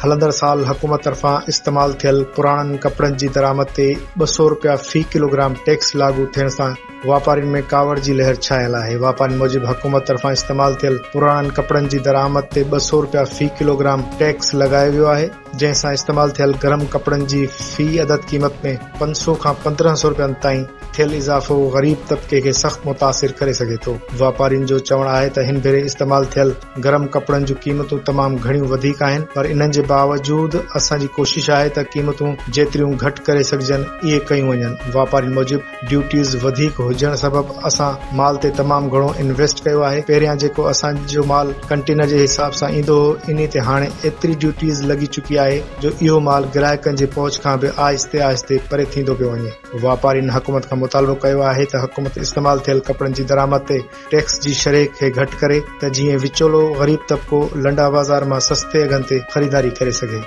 هلندڙ سال حڪومت طرفان استعمال ٿيل پراڻن ڪپڙن جي درآمد تي 200 رپيا في ڪلوگرام ٽيڪس لاڳو ٿيڻ سان واپارين ۾ ڪاوڙ جي لهر ڇانيل آهي. واپارين موجب حڪومت طرفان استعمال ٿيل پراڻن ڪپڙن جي درآمد تي 200 رپيا في ڪلوگرام ٽيڪس لڳايو ويو آهي، جنهن سان استعمال ٿيل گرم ڪپڙن جي في عدد قيمت ۾ 500 کان 1500 رپين تائين ٿيل اضافو غريب طبقي کي سخت متاثر ڪري سگهي ٿو. واپارين جو چوڻ آهي ته هن ڀيري استعمال ٿيل گرم ڪپڙن جون قيمتون تمام گهڻيون وڌيڪ آهن پر انهن جي باوجود اسان جي ڪوشش آهي ته قيمتون جيتريون گهٽ ڪري سگهجن اهي ڪيون وڃن. واپارين موجب ڊيوٽيز وڌيڪ هجڻ سبب اسان مال تي تمام گهڻو انويسٽ ڪيو آهي، پهريان جيڪو اسان جو مال ڪنٽينر جي حساب سان ايندو هو انهي تي هاڻي ايتري ڊيوٽيز لڳي چڪي آهي جو اهو مال گراهڪن جي پهچ کان به آهستي آهستي پري ٿيندو پيو وڃي. واپارين حڪومت کان مطالبو ڪيو آهي ته حڪومت استعمال ٿيل ڪپڙن جي درآمد تي ٽيڪس جي شرح کي گهٽ ڪري ته جيئن وچولو غريب طبقو لنڊا بازار مان سستي اگهن تي خريداري ڪري سگهي.